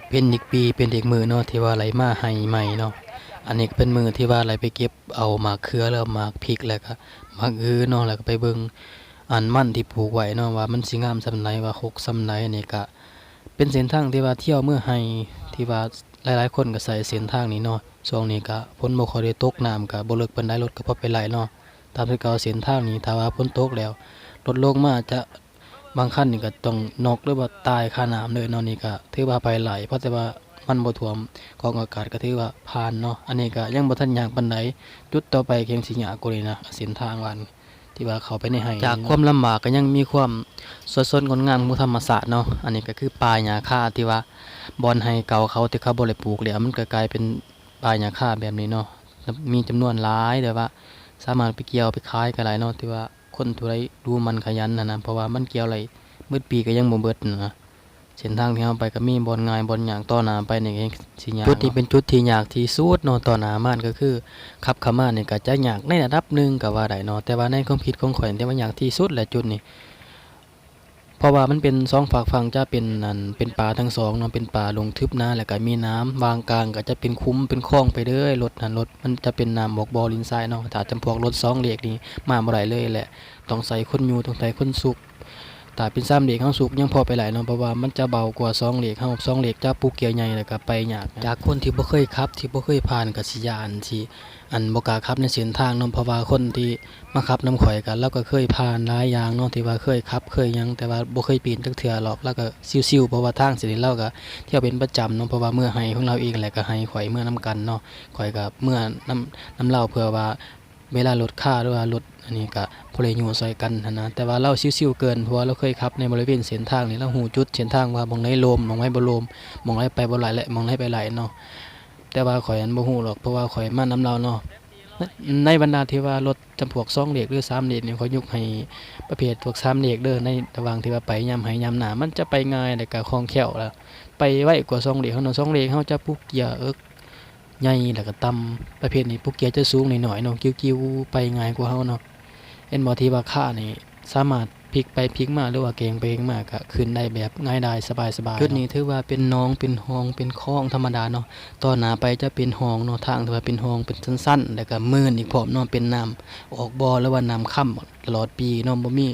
ເປັນອີກປີ ເປັນອີກມື້ເນາະ ທີ່ວ່າໄດ້ມາໄຮ່ໃໝ່ເນາະ. ອັນນີ້ກໍເປັນມື້ທີ່ວ່າໄດ້ໄປເກັບເອົາໝາກເຂືອ ແລ້ວໝາກພິກ ແລ້ວກໍໝາກອຶເນາະ ແລ້ວກໍໄປເບິ່ງອັນມັນທີ່ປູກໄວ້ເນາະ ວ່າມັນຊິງາມສ່ຳໃດ ວ່າຮົກສ່ຳໃດ. ອັນນີ້ກໍເປັນເສັ້ນທາງທີ່ວ່າທ່ຽວເມືອໄຮ່ ທີ່ວ່າຫຼາຍໆຄົນກໍໃຊ້ເສັ້ນທາງນີ້ເນາະ. ຊ່ວງນີ້ກໍຝົນບໍ່ຄ່ອຍໄດ້ຕົກ ນ້ຳກໍບໍ່ເລິກປານໃດ ລົດກໍພໍໄປໄດ້ເນາະ. ຕາມຄືເກົ່າ ເສັ້ນທາງນີ້ ຖ້າວ່າຝົນຕົກແລ້ວ ລົດລົງມາຈະ ບາງຄັນນີ້ກໍຕ້ອງນັອກ ຫຼືວ່າຕາຍຄານ້ຳເລີຍເນາະ. ນີ້ກໍຖືວ່າໄປໄດ້ ເພາະແຕ່ວ່າມັນບໍ່ຖ້ວມ ກອງອາກາດກໍຖືວ່າຜ່ານເນາະ. ອັນນີ້ກໍຍັງບໍ່ທັນຍາກປານໃດ ຈຸດຕໍ່ໄປແຮ່ງຊິຍາກກວ່ານີ້ນະ ເສັ້ນທາງວ່ານີ້ ທີ່ວ່າເຂົ້າໄປໃນໄຮ່. ຈາກຄວາມລຳບາກກໍຍັງມີຄວາມສວຍສົດງົດງາມຂອງທຳມະຊາດເນາະ. ອັນນີ້ກໍຄືປ່າຫຍ້າຄາ ທີ່ວ່າບ່ອນໄຮ່ເກົ່າເຂົາທີ່ເຂົາບໍ່ໄດ້ປູກແລ້ວ ມັນກໍກາຍເປັນປ່າຫຍ້າຄາແບບນີ້ເນາະ ມີຈຳນວນຫຼາຍ ແຕ່ວ່າສາມາດໄປກ່ຽວໄປຂາຍກໍໄດ້ເນາະ. ທີ່ວ່າ ຄົນຜູ້ໃດດຸໝັ່ນຂະຫຍັນຫັ້ນນະ ເພາະວ່າມັນກ່ຽວໄດ້ເບິດປີກໍຍັງບໍ່ເບິດຫັ້ນນະ. ເສັ້ນທາງທີ່ເຮົາໄປກໍມີບ່ອນງ່າຍບ່ອນຍາກ ຕໍ່ໜ້າໄປນີ້ກໍແຮ່ງຊິຍາກ. ຈຸດນີ້ເປັນຈຸດທີ່ຍາກທີ່ສຸດເນາະ ຕໍ່ໜ້າມານກໍຄື ຂັບເຂົ້າມານີ້ກໍຈະຍາກໃນລະດັບໜຶ່ງກໍວ່າໄດ້ເນາະ. ແຕ່ວ່າໃນຄວາມຄິດຂອງຂ້ອຍ ແຕ່ວ່າຍາກທີ່ສຸດແຫຼະຈຸດນີ້ ເພາະວ່າມັນເປັນສອງຟາກຝັ່ງ ຈະເປັນອັນ ເປັນປ່າທັງສອງເນາະ ເປັນປ່າລົງທຶບນາ ແລ້ວກໍມີນ້ຳ ວາງກາງກໍຈະເປັນຂຸມເປັນຄອງໄປເລີຍ. ລົດຫັ້ນ ລົດມັນຈະເປັນນ້ຳອອກບໍ່ດິນຊາຍເນາະ. ຖ້າຈຳພວກລົດສອງເລກນີ້ມາບໍ່ໄດ້ເລີຍແຫຼະ ຕ້ອງໃຊ້ຄົນຍູ້ ຕ້ອງໃຊ້ຄົນຊຸກ. ຖ້າເປັນສາມເລກເຮົາຊຸກຍັງພໍໄປໄດ້ເນາະ ເພາະວ່າມັນຈະເບົາກວ່າສອງເລກເຮົາ ສອງເລກຈະປູກເກຍໃຫຍ່ ແລ້ວກໍໄປຍາກ. ຈາກຄົນທີ່ບໍ່ເຄີຍຂັບ ທີ່ບໍ່ເຄີຍຜ່ານ ກໍຊິຢ້ານ ຊິ ອັນ ບໍ່ກ້າຂັບໃນເສັ້ນທາງເນາະ ເພາະວ່າຄົນທີ່ມາຂັບນຳຂ້ອຍກໍ ລາວກໍເຄີຍຜ່ານຫຼາຍຢ່າງເນາະ ທີ່ວ່າເຄີຍຂັບເຄີຍຫຍັງ ແຕ່ວ່າບໍ່ເຄີຍປີນຈັກເທື່ອຫຼອກ. ລາວກໍຊິວໆ ເພາະວ່າທາງເສັ້ນນີ້ລາວກໍທ່ຽວເປັນປະຈຳເນາະ ເພາະວ່າເມືອໄຮ່ຂອງລາວເອງ ແລ້ວກໍໄຮ່ຂ້ອຍເມືອນຳກັນເນາະ. ຂ້ອຍກໍເມືອນຳ ນຳລາວ ເພື່ອວ່າ ເວລາລົດຄາ ຫຼືວ່າລົດອັນນີ້ກະພໍໄດ້ຍູ້ຊ່ອຍກັນຫັ້ນນະ. ແຕ່ວ່າລາວຊິວໆເກີນ ເພາະວ່າລາວເຄີຍຂັບໃນບໍລິເວນເສັ້ນທາງນີ້ ລາວຮູ້ຈຸດເສັ້ນທາງວ່າໝ່ອງໃດໂລ່ງ ໝ່ອງໃດບໍ່ໂລ່ງ ໝ່ອງໃດໄປບໍ່ໄດ້ ແລະ ໝ່ອງໃດໄປໄດ້ເນາະ. ແຕ່ວ່າຂ້ອຍຫັ້ນບໍ່ຮູ້ດອກ ເພາະວ່າຂ້ອຍມານຳລາວເນາະ. ໃນ ໃນບັນດາທີ່ວ່າລົດຈຳພວກສອງເລກ ຫຼື ສາມເລກນີ້ ຂ້ອຍຍົກໃຫ້ປະເພດພວກສາມເລກເດີ. ໃນລະຫວ່າງທີ່ວ່າໄປຍາມໄຮ່ຍາມນາ ມັນຈະໄປງ່າຍ ແລ້ວກະຄ່ອງແຄ້ວ ແລ້ວໄປໄວກວ່າສອງເລກເຮົາເນາະ. ສອງເລກເຮົາຈະປູກເກຍເອິກ ໃຫຍ່ ແລ້ວກໍຕ່ຳ. ປະເພດນີ້ ຜູ້ກຽວຈະສູງໜ້ອຍໆເນາະ ກິ້ວໆ ໄປງ່າຍກວ່າເຮົາເນາະ. ເຫັນບໍ່ ທີ່ວ່າຄານີ້ ສາມາດພິກໄປພິກມາ ຫຼືວ່າແກ່ງໄປແກ່ງມາ ກໍຂຶ້ນໄດ້ແບບງ່າຍດາຍສະບາຍໆ. ຈຸດນີ້ຖືວ່າເປັນໜອງ ເປັນຮ່ອງ ເປັນຄອງທຳມະດາເນາະ. ຕໍ່ໜ້າໄປຈະເປັນຮ່ອງເນາະ ທາງທີ່ວ່າເປັນຮ່ອງ ເປັນຊັນໆ ແລ້ວກໍມື່ນອີກພ້ອມເນາະ ເປັນນ້ຳອອກບໍ່ ຫຼືວ່ານ້ຳຄຳຕະຫຼອດປີເນາະ. ບໍ່ມີ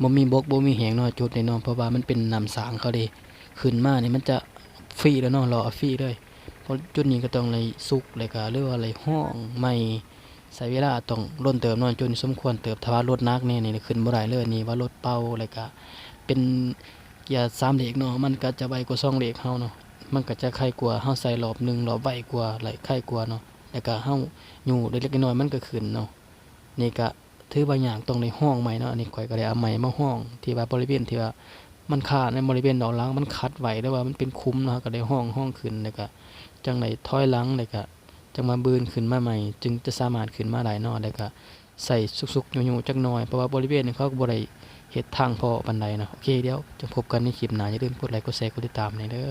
ບໍ່ມີບົກ ບໍ່ມີແຫ້ງເນາະ ຈຸດນີ້ເນາະ ເພາະວ່າມັນເປັນນ້ຳສາງເຂົາເດ້. ຂຶ້ນມານີ້ມັນຈະຟຣີເລີຍເນາະ ຫຼໍ່ຟຣີເລີຍ. ເພາະຈຸດນີ້ກໍຕ້ອງໄດ້ຊຸກ ແລ້ວກໍ ຫຼືວ່າໄດ້ຮ່ອງໃໝ່ ໃຊ້ເວລາຕ້ອງດົນເຕີບເນາະ. ຈຸດນີ້ສົມຄວນເຕີບ ຖ້າວ່າລົດໜັກແນ່ນີ້ຂຶ້ນບໍ່ໄດ້ເລີຍ. ນີ້ວ່າລົດເປົ່າ ແລ້ວກໍເປັນເກຍສາມເລກເນາະ ມັນກໍຈະໄວກວ່າສອງເລກເຮົາເນາະ. ມັນກໍຈະໄຄກວ່າ ເຮົາໃສ່ລອບໜຶ່ງ ລອບໄວກວ່າ ໄລໄຄກວ່າເນາະ. ແລ້ວກໍເຮົາຍູ້ເລັກໆນ້ອຍໆ ມັນກໍຂຶ້ນເນາະ. ນີ້ກະຖືວ່າຍາກ ຕ້ອງໄດ້ຮ່ອງໃໝ່ເນາະ. ອັນນີ້ຂ້ອຍກໍໄດ້ເອົາໄມ້ມາຮ່ອງ ທີ່ວ່າບໍລິເວນທີ່ວ່າມັນຄາ ໃນບໍລິເວນດອກຫຼັງມັນຂັດໄວ້ ຫຼືວ່າມັນເປັນຂຸມເນາະ ເຮົາກໍໄດ້ຮ່ອງ ຮ່ອງຂຶ້ນ ແລ້ວກະຈັ່ງໄດ້ຖອຍຫຼັງ ແລ້ວກະຈັ່ງມາບືນຂຶ້ນມາໃໝ່ ຈຶ່ງຈະສາມາດຂຶ້ນມາໄດ້ເນາະ. ແລ້ວກະໃສ່ຊຸກໆຍູ້ໆຈັກໜ່ອຍ ເພາະວ່າບໍລິເວນນີ້ເຂົາກໍບໍ່ໄດ້ເຮັດທາງພໍປານໃດເນາະ. ໂອເຄ ດຽວຈະພົບກັນໃນຄລິບໜ້າ ຢ່າລືມກົດໄລ ກົດແຊ ກົດຕິດຕາມໃຫ້ເດີ.